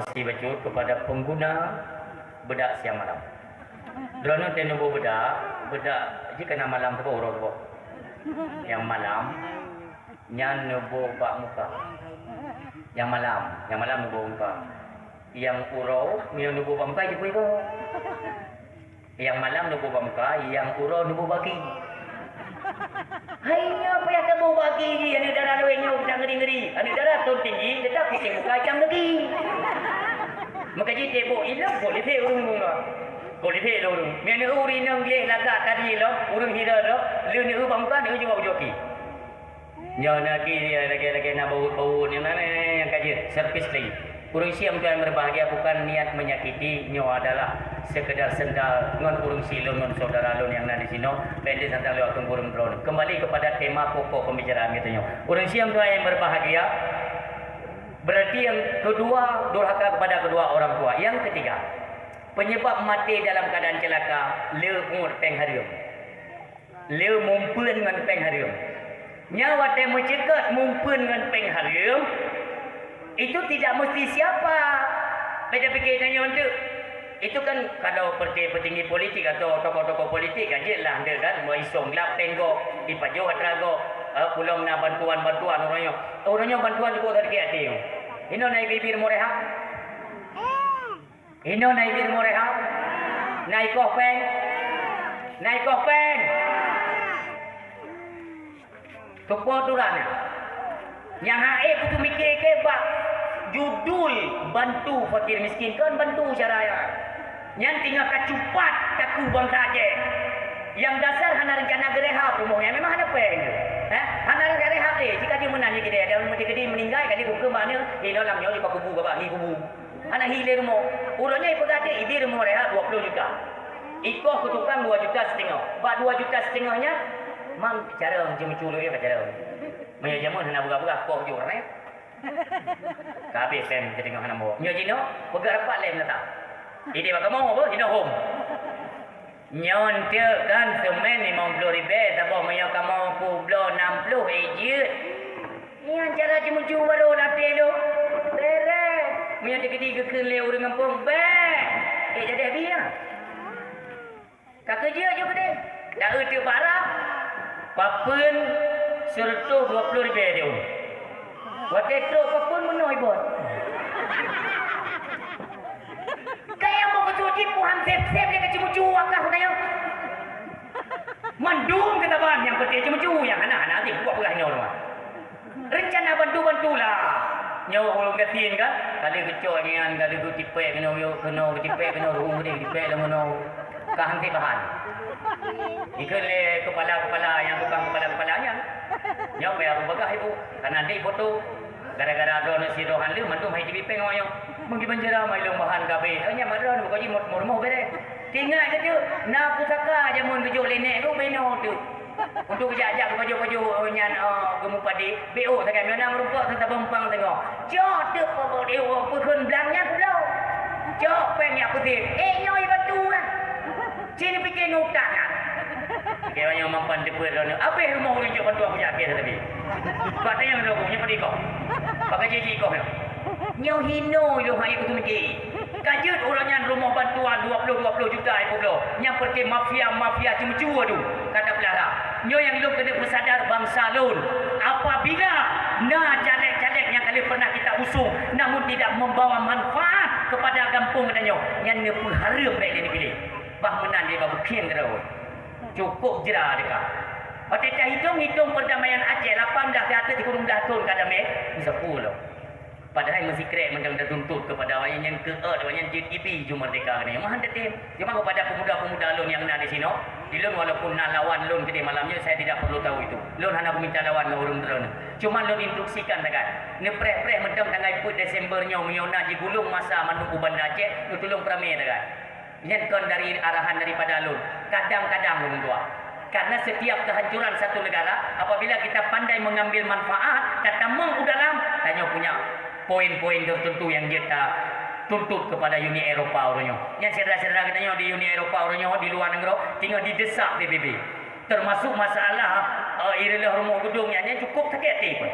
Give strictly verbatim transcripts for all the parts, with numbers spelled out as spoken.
Terima kasih bacut kepada pengguna bedak siang malam. Droeneuh teuh neuboh bedak, bedak jih kana malam saboh, uroe saboh. Nyang malam nyan neuboh bak muka. Nyang malam, nyang malam neuboh muka. Nyang uroe meunyoe neuboh bak muka jipui boh. Nyang malam neuboh bak muka, nyang uroe neuboh bak gaki. Hai nyoe payah taboh bak gaki jih, aneuk dara lawét nyoe kita ngeri-ngeri. Aneuk dara thon tinggi, tetap putih muka hitam gaki. Maka jih teuboh ilong, boh lipék ureueng muka. Boh lipék lé ureueng. Meunyoe ureueng inong gleh lagak tadi lom, ureueng hira lom, lheueh neueu bak muka, neueu jaweueb ujoe gaki. Nyoe na ki lagèe-lagèe na baut-baut nyoe na, na, na, nyang ka jeuet, servis lagi. Ureueng syiek meutuah nyang berbahagia, bukan niat menyakiti, nyoe adalah sekedar sendal ngon ureueng syiek lôn ngon saudara lôn nyang na di sinoe, pendek sendal lewat ureueng droeneuh. Kembali kepada tema pokok pembicaraan kita nyoe. Ureueng syiek meutuah nyang berbahagia, berarti yang kedua, durhaka kepada kedua orang tua. Yang ketiga, penyebab maté dalam keadaan celaka, le ngon péng hareuem. Le mumpeuen ngon péng hareuem. Nyan watèe meuceukat mumpeuen ngon péng hareuem, itu tidak mesti siapa. Beda pikir tanyoe tu. Itu kan kalau petinggi-petinggi politik atau tokoh-tokoh politik kan jeuet lah dia kan, meuisong glab péng gob, ipajoh atra gob, eh, pulang na bantuan-bantuan orang nyoe. Orang nyoe bantuan cukup sakit hati. Inoe na ibi-ibi rumoh reha. Inoe na ibi rumoh reha. Na ikoh péng. Na ikoh péng. Tupo turan nyan. Nyang hana ék kutu miké ke bak judul bantu fakir miskin, kon bantu cara nyan. Nyan tinggai ka cupat takue bansa Aceh. Nyang dasar hana rencana geurehab rumoh nyan, memang hana péng. Eh, hana rencana rehab deh. Jika dia meunan je kita ada meuti kedi meninggai kali bukan mana, inoe lam nyoe dipakubu babah ni kubu. Hana hi lé rumoh. Uroe nyoe ipeugah deh, ibi rumoh reha dua ploh juta. Ikoh keu tukang dua juta siteungoh. Bak dua juta siteungoh nyan, mang carông jimeucue lé ka carông. Meunyoe jameun hana peugah-peugah, koh jeuet reh. Ka habéh péng siteungoh hana meuwoe. Nyoe jinoe, peugah rapat lé meunata. Idéh bak kamoe apa? Jinoe hom. Nyoe enteuk kan seumén limong ploh ribèe saboh, meunyoe kamoe kubloe nam ploh, eh, jeuet. Nyan cara jimeucue baroe lam até lôn. Beres. Meunyoe teukeudi geukheun lé ureueng gampông, bèk. Eh, jadi habéh nyan. Ka keujeuet ju keudeh. Dak eu teuk bara. Papeuen seureutôh dua ploh ribèe di ureueng. Watèe trok papeuen meunoe ibot. Kayang meukeusut jih puhan sép-sép lé keuceumeucue wakah kayang. Mandum keutaban nyang peuté ceumeucue nyang hana-hana jih buat peugah nyoe rumoh. Reuncana bantu-bantulah. Nyoe ureueng gasien kan, ka lheueh geucok nyan, ka lheueh geutipék keunoe, keunoe geutipék keunoe, ruhueng geutipék lam keunoe. Ka han teubahan. Ikheun lé keupala-keupala nyang tukang keupala-keupala nyan. Nyoe payah beubagaih ibu, kana dek foto. Gara-gara droeneuh sidroe han lheueh mandum hai jibi péng awak nyoe. Meugi banjara mai lôn bahan kabeh. Nyan mak droeneuh buka jimot rumoh bereh. Teuingat keu teuk, na pusaka jameun geujok lé nèk tu beno teuk. Untuk jak-jak geupajoh-pajoh nyan, eh, geumupadé, B O sagai meunang rumpok teutabong pang teungoh. Cok teuk pokok dewa peukeun blang nyan pulo. Cok péng nyak peusit. Eh, nyoe bantu lah. Ci neupiké ngon utak nyan. Piké nyoe mampan teupeu droeneuh. Abéh rumoh ureueng jok bantuan kujak akhé teubi. Bak tayang droe nyoe padé ikoh. Bak gaji jih ikoh nyoe. Nyoe hino ilôn hai kutu meuki. Ka jeuet uroe nyan rumoh bantuan dua ploh dua ploh juta ipeubloe. Nyang peureté mafia-mafia ceumeucue adu ka tapeulara. Nyoe nyang lôn keuneuk peusadar bansa lôn. Apabila na caleg-caleg nyang ka lheueh pernah kita usung namun tidak membawa manfaat kepada gampông geutanyoe, nyan neupeuhareuem bèk lé neupiléh. Bah meunan lé babukhieng keudroe. Cukôp jra teuka. Watèe tahitông-hitông perdamaian Aceh lapan blah siateueh sikureueng blah thôn ka damé, meusapeue lom. Padahai meusikrek mantong tatuntut keupada awaknyan nyang keu ôt awaknyan jeuet ibi ju merdeka keunoe. Meuhan teutem. Cuma keupada pemuda-pemuda lôn nyang na di sinoe, di lôn walaupun na lawan lôn keudeh malam nyoe, saya tidak perlu tahu itu. Lôn hana kuminta lawan ngon ureueng droeneuh. Cuma lôn instruksikan sagai. Neupreh-preh mantong tanggai peuet Desember nyoe meunyoe na jigulong masa mandum u Banda Aceh, neutulông peuramé sagai. Nyan kon dari arahan daripada lôn. Kadang-kadang lôn dua. Karena setiap kehancuran satu negara, apabila kita pandai mengambil manfaat, tatamong u dalam, tanyoe punya poin-poin tertentu nyang jeuet tatuntut kepada Uni Eropa uroe nyoe. Nyan syedara-syedara geutanyoe di Uni Eropa uroe nyoe, di luwa nanggroe, teungoh didesak P B B. Termasuk masalah, eh, ireuleuh rumoh geudong nyan, nyan cukup sakét até pun.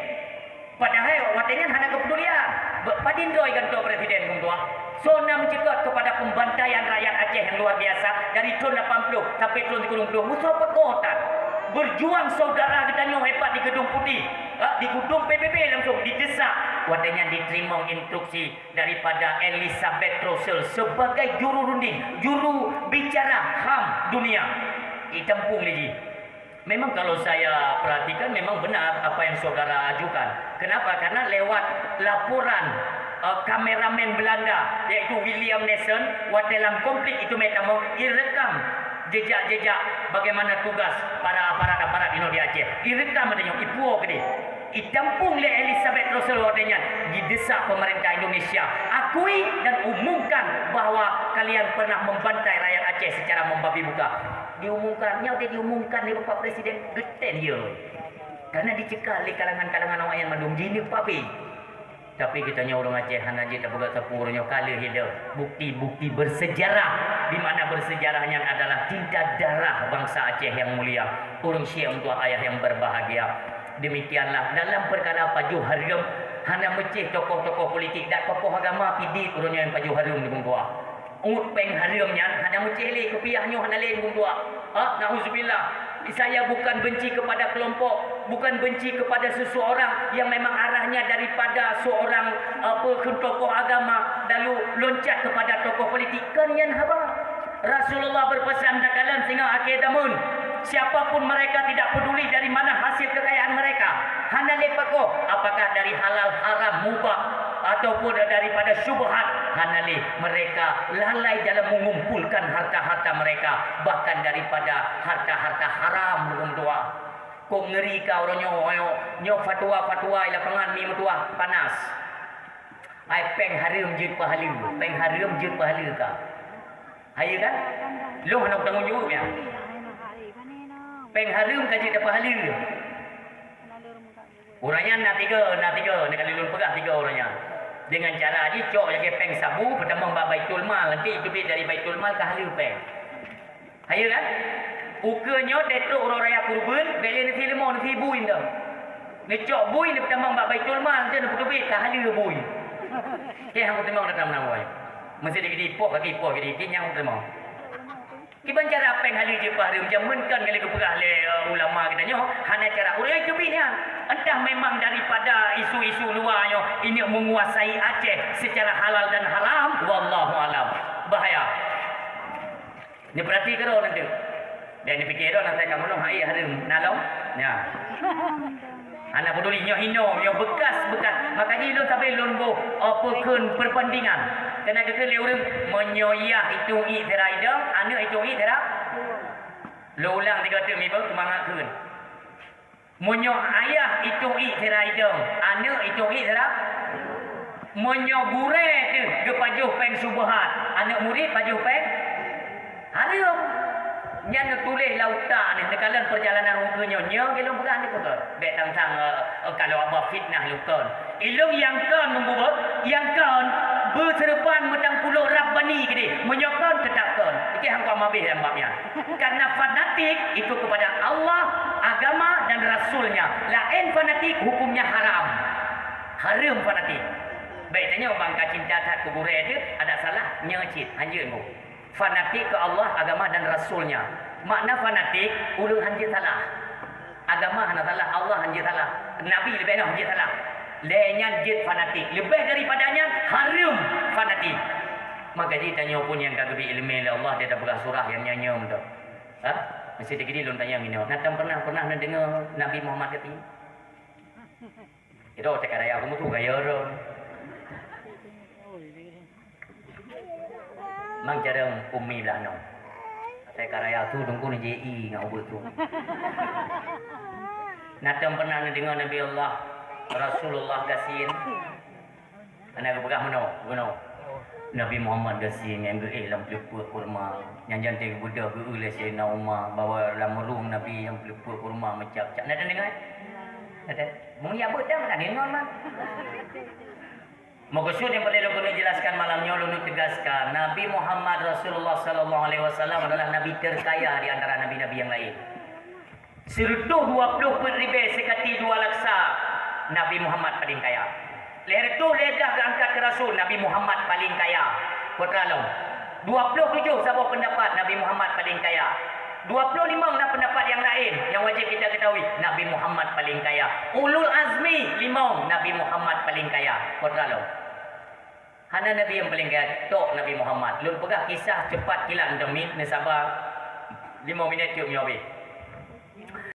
Padahai watèe nyan hana keupedulian. Bak padin droe gantoe presiden, Teungku. Soe na meuceutot keupada pembantaian rakyat Aceh nyang luar biasa dari thon lapan ploh sampai thon sikureueng ploh. Musoh peukoh tan. Berjuang saudara geutanyoe hebat di Gedung Putih, ha, di gedung P B B langsung didesak. Watèe nyan diteurimong instruksi daripada Elizabeth Russell sebagai juru runding, juru bicara HAM dunia. Itampung lé jih. Memang kalau saya perhatikan memang benar apa yang saudara ajukan. Kenapa? Karena lewat laporan, eh, kameramen Belanda, yaitu William Nelson, watèe lam konflik itu mereka irekam jejak-jejak bagaimana tugas para aparat-aparat inoe di Aceh. Irekam katanya, ipuo keudeh. Itampung lé Elizabeth Russell watèe nyan, didesak pemerintah Indonesia, akui dan umumkan bahwa kalian pernah membantai rakyat Aceh secara membabi buta. Diumumkan, nyoe diumumkan lé Bapak Presiden, geten ye. Karena dicekal lé kalangan-kalangan awak nyan mandum, jineuk pabé. Tapi geutanyoe ureueng Aceh hana jeuet tapeugah sapeue, ureueng nyoe ka lheueh hilang. Bukti-bukti bersejarah, di mana bersejarah nyan adalah tinta darah bangsa Aceh yang mulia, ureueng syik meutuah ayah yang berbahagia. Demikianlah dalam perkara pajoh hareuem, hana meucéh tokoh-tokoh politik dan tokoh agama pih dit ureueng nyoe nyang pajoh hareuem di meutuah. Uet péng hareuem nyan hana meucéh lé, kupiah nyoe hana lé meutuah. Ha, nauzubillah. Saya bukan benci kepada kelompok, bukan benci kepada seseorang yang memang arahnya daripada seorang, apa, tokoh agama, lalu loncat kepada tokoh politik. Kon nyan haba. Rasulullah berpesan takalon singoh akhé zaman, siapapun mereka tidak peduli dari mana hasil kekayaan mereka, hana lé pakoh, apakah dari halal, haram, mubah, ataupun daripada syubhat, hana lé, mereka lalai dalam mengumpulkan harta-harta mereka, bahkan daripada harta-harta haram ureueng tuha. Kok ngeri ka ureueng nyoe, nyoe, nyoe fatwa-fatwa i lapangan mi meutuah panas. Ai péng hareuem jeuet pahala, péng hareuem jeuet pahala ka. Hai kan? Lôn hana tanggung jaweueb nyan. Péng hareuem ka jeuet pahala. Ureueng nyan na tiga, na tiga, na kali lôn peugah tiga ureueng nyan. Dengan cara jicok lagèe péng sabu, peutamong bak Baitul Mal, nanti iteubiet dari Baitul Mal ka haleue péng. Hayeue kan? Ukeue nyoe teutrok uroe raya kurban, bèk lé neusie leumo, neusie bui mantong. Neucok bui neupeutamong bak Baitul Mal, nanti neupeuteubiet ka haleue bui. Kèe han peutamong datang meunan woe. Meusé digidi poh kaki poh gidi, gidi nyang peutamong. Kiban cara péng haleue jeuet pahala, jameun kan ngon lagèe geupeugah lé, eh, ulama geutanyoe, hana cara ureueng teubiet nyan. Entah memang daripada isu-isu luwa nyoe ini menguasai Aceh secara halal dan haram, wallahu alam. Bahaya. Neupeurati keudroe nanti. Dan neupiké droe nanti kamoe nyoe hai hareuem nalong. Nya. Hana peduli nyoe hinoe, nyoe bekas-bekas. Makajih lôn sabe lôn boh, apa kheun perbandingan. Keunan geukheun lé ureueng, meunyoe yah itong ié sira idong, aneuk itong ié sira. Lôn ulang tiga teuk mi beuh, seumangat kheun. Meunyoe ayah itong ié sira idong, aneuk itong ié sira. Meunyoe gurèe teuh geupajoh péng syubhat, aneuk murit pajoh péng hareuem. Nyan neutuléh lam utak nyoe, neukalon peurjalanan ukeue nyoe, nyoe lôn peugah nyoe beutôi. Bèk tang-tang, eh, eh, kalau haba fitnah lôn kon. Ilôn nyang kon meubeuet, nyang kon beuseurupan meutangkulok Rabbani keudeh. Meunyoe kon, teutap kon. Oke, hangko mabeh lam bab nyan. Karena fanatik itu kepada Allah, agama, dan Rasulnya. Laén fanatik, hukumnya haram. Hareuem fanatik. Bèk tanyoe bang ka cinta that keu gurèe teuh, adak salah, nyoe cit, hanjeuet nyoe. Fanatik keu Allah, agama dan Rasulnya. Makna fanatik, ureueng hanjeuet salah. Agama hana salah, Allah hanjeuet salah. Nabi leubeh nyoe hanjeuet salah. Lé nyan jeuet fanatik. Leubeh daripada nyan, hareuem fanatik. Maka jih tanyoe pun nyang ka geubri ileumèe lé Allah, dia dah peugah surah nyang nyoe-nyoe tu. Ha? Mesti digini lôn tanyong inoe. Na tam pernah, pernah neudeungoe Nabi Muhammad kati? Itu teuka raya aku mutu gaya ron. Mang jarang umi belah no. Teuka raya tu dengku ni J I ngau beut tu. Na tam pernah neudeungoe Nabi Allah, Rasulullah gasien. Ana geupeugah meunoe, meunoe. Nabi Muhammad gasien nyang geuéh lam peuleupeuk kurma. Nyang jan teuh geubeudôh geu lé Saidina Umar bahwa lam rueng Nabi nyang peuleupeuk kurma meucap-cap. Na deungoe? Ada. Mungkin ya beutôi kan deungoe mah. Meukeusud nyang peureulèe lôn keuneuk jelaskan malam nyoe, lôn keuneuk teugaskan, Nabi Muhammad Rasulullah sallallahu alaihi wasallam adalah nabi terkaya di antara nabi-nabi yang lain. Sireutôh dua ploh peuet ribèe sikati dua laksa, Nabi Muhammad paleng kaya. Lhèe reutôh lhèe blah geuangkat keu rasul, Nabi Muhammad paleng kaya. Peue teuma lom? Dua puluh tujoh saboh peundapat Nabi Muhammad paleng kaya. Dua puluh limong na peundapat nyang laén nyang wajéb kita ketahui, Nabi Muhammad paleng kaya. Ulul azmi limong, Nabi Muhammad paleng kaya. Peue teuma lom? Hana nabi nyang paleng kaya, tok Nabi Muhammad. Lôn peugah kisah cepat kilat demi neusaba lima minit cuk nyoe habéh.